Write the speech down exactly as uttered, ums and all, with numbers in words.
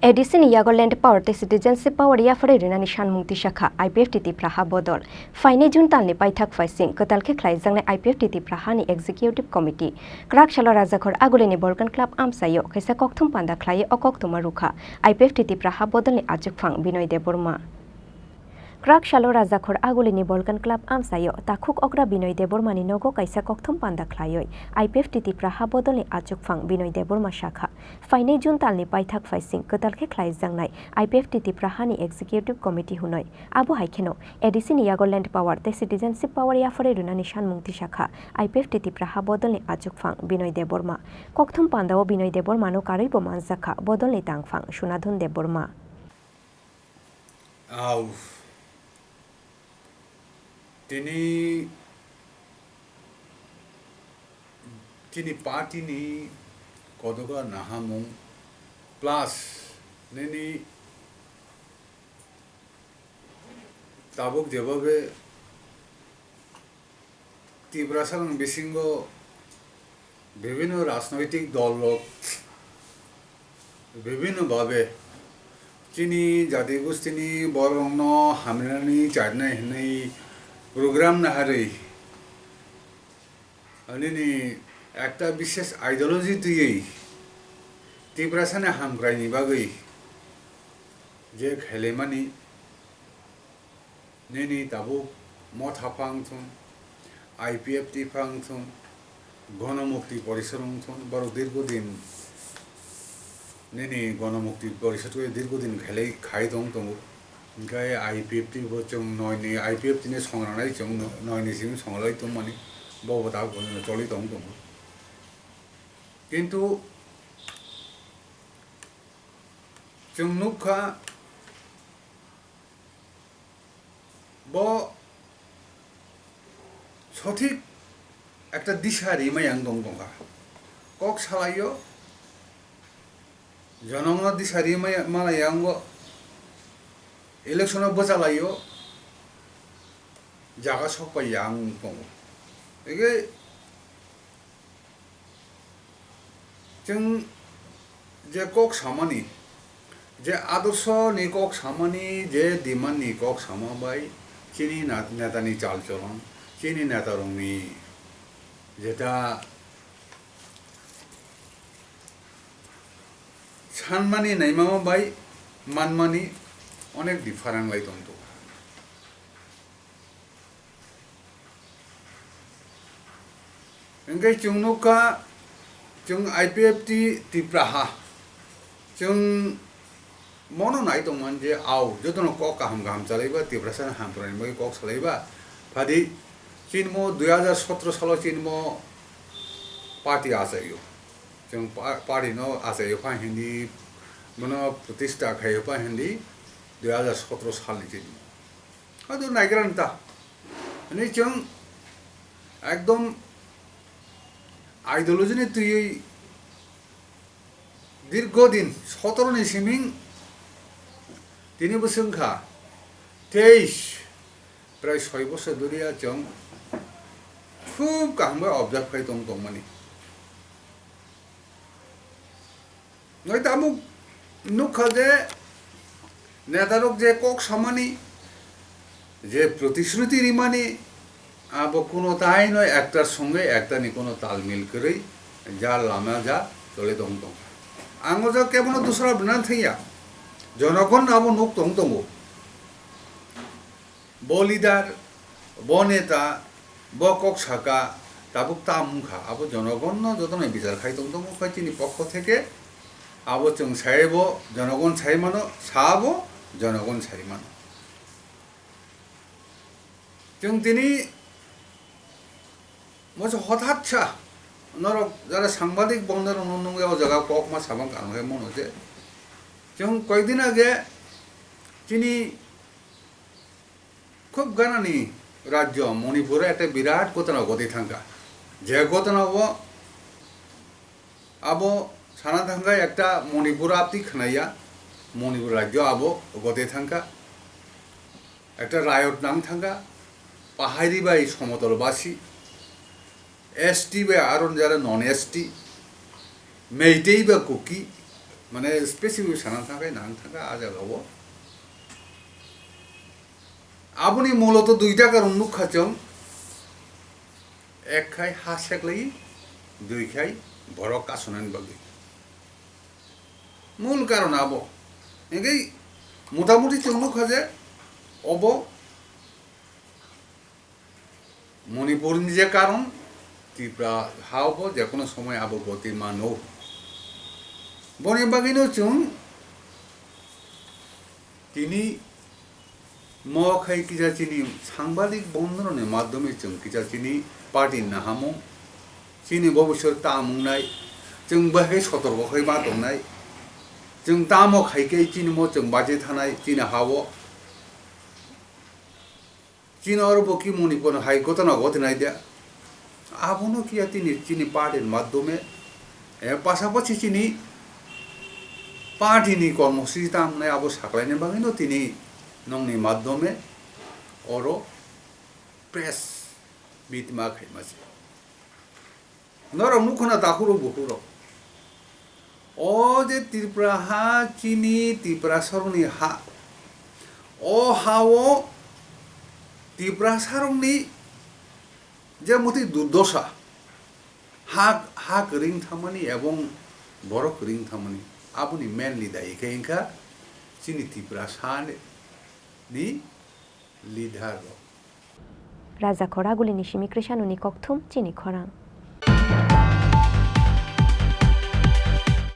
A D C ni yago Land Power tei Citizenship Power yapharwi rwnani sanmung tisa kha I P F T Tipra ha bodol. Phainai June talni paithak phaising kwtal khe khlaijaknai I P F T Tipra hani Executive Committee kwrak salo Rajakhor Agulini Volcan Club amchaio kaisa kokthum panda khlaiwi o koktwma rwkha I P F T Tipra ha bodolni achukphang Binoy Debbarma. Kwrak salo Rajakhor Agulini Volcan Club amchaio takhuk okra Binoy Debbarmani nogo kaisa kokthum panda khlaiwi I P F T Tipra ha bodolni achukphang Binoy Debbarma sakha, phainai June talni paithak phaising kwtal khe khlaijaknai I P F T Tipra hani Executive Committee hwnwi. Abo hai kheno A D C ni yago Land Power tei Citizenship Power yapharwi rwnani sanmung tisa kha I P F T Tipra ha bodolni achukphang Binoy Debbarma. Kokthum pandao Binoy Debbarmano karwibo manjakha bodolni tangphang Sunadhon Debbarma. Au. Tini, tini party ni kodoka nahamung plus nini tabuk jebhabe Tiprasa ni bisingo bibhinno rajnoitik dol rok bibhinno bhabe chini jati gustini borok rokno hamrinani charinai hinwi program naharwi nini ekta bishesh ideology twiwi Tiprasa ni hamkrai ni bagwi je khailaimani Nini tabuk motha phang thun, I P F T phang thun, Gonomukti Porishad wng thun, borok dirgo din nini Gonomukti Porishad khe dirgo din khailai khai tong tongo. Hinkhe I P F T bo chwng noi ni I P F T ni songranai chwng noi ni simi songlai tongmani bobo tabuk choli tong tongo. Kintu chwng nukha, Bo sothik ekta disa rimai ang tong tongkha. Kok salaio, jonongno disa rimai manai ang bo, election o bwchalaio, jaga sokpai ya ang tongo. Ege Chwng je kok samani, je adorsho ni kok samani, je demand ni kok sama bai chini na-, neta ni chal cholon, chini neta rok ni jeta sanmani naimama bai manmani onek different lai tong tong. Hingke chwng nukha, chwng I P F T Tipra ha, chwng mono nai tongmani je, au, jotono kok kaham kaham chalaiba, Tiprasa ni hamkrai ni bagwi kok salaiba. Phadi, chini mo dui hajar sotro salo chini mo party achaio. Chwng pa-, party no achaio pha hindi, bono protista khaio pha hindi, dui hajar sotro salni chini mo. Ado naigra nta. Ani chwng ekdom ideology ni twiwi dirgo din sotoro ni siming tini bwswng kha teis prai soi bosor doriya chwng khub kaham bai observe khai tong tongmani. Noi tabuk nukha je netarok je kok samani, je protishruti rimani, abo kuno tai noi ekta songe ekta ni kuno talmil kwrwi ja lama ja choli tong tong. Ang o jaga kebono dusra bwna thangya, jonogon abo nuk tong tongo. Bo leader, bo neta, bo kok saka, tabuk ta wngkha, abo jonogon no jotono bichar khai tong tongo, khai chini pokho theke abo chwng sai bo jonogon sai mano, sa bo jonogon sai mano. Chwng tini Moso hothat sa, norok jara sangbadik bondorokno nungya o jaga kokma samang kanwi mano je. Chwng koikdin age chini khub ganani rajyo Manipur ekta birat gotona gotwi thangkha. Je gotona o abo sana thangkha ekta Manipur apni khwnaya, Manipur rajyo abo gotwi thangkha. Ekta riot nang thangkha, Pahari bai Somotol basi, S T bai aro jara non S T, Meitei bai Kuki, Mane specific sana thangkhe nang thangkhe a jagao. Aboni muloto duita karon nukha chwng, ek khai ha seklai, dui khai borok kasonani bagwi. Mul karon abo. Engkhe motamuti chwng nukha je obo Manipurni je karon, Tripura hao bo jekono somoy abo goti mano. Boni bagwino chwng tini mo khai kisa chini sangbadik bondhonrokni madhyome chwng kisa chini party nahamung, chini bobiswt tam wngnai, chwng bahai sotorko khai ma tongnai, chwng tamo khai khe chini mo chwng baje thanai chini hao. Chini oro bo ki Manipur hai gotona goti nai de. Abono kiya tini chini party ni madhyome, eh, pasapasi chini party ni kormosuchi tamo nai abo saklaina bagwi no tini nongni madhyome oro press meet ma khaima se. Norok nukho na takhurok bukhurok. O je Tripura ha chini Tiprasarokni ha. O hao Tiprasarokni je muti durdosa. Ha, ha kwrwng thangmani ebong borok kwrwng thangmani. Aboni mainly dayi khe wngkha chini Tiprasa ni leader rok. Raja Khoragulini simi Krishanoni kokthum chini khorang.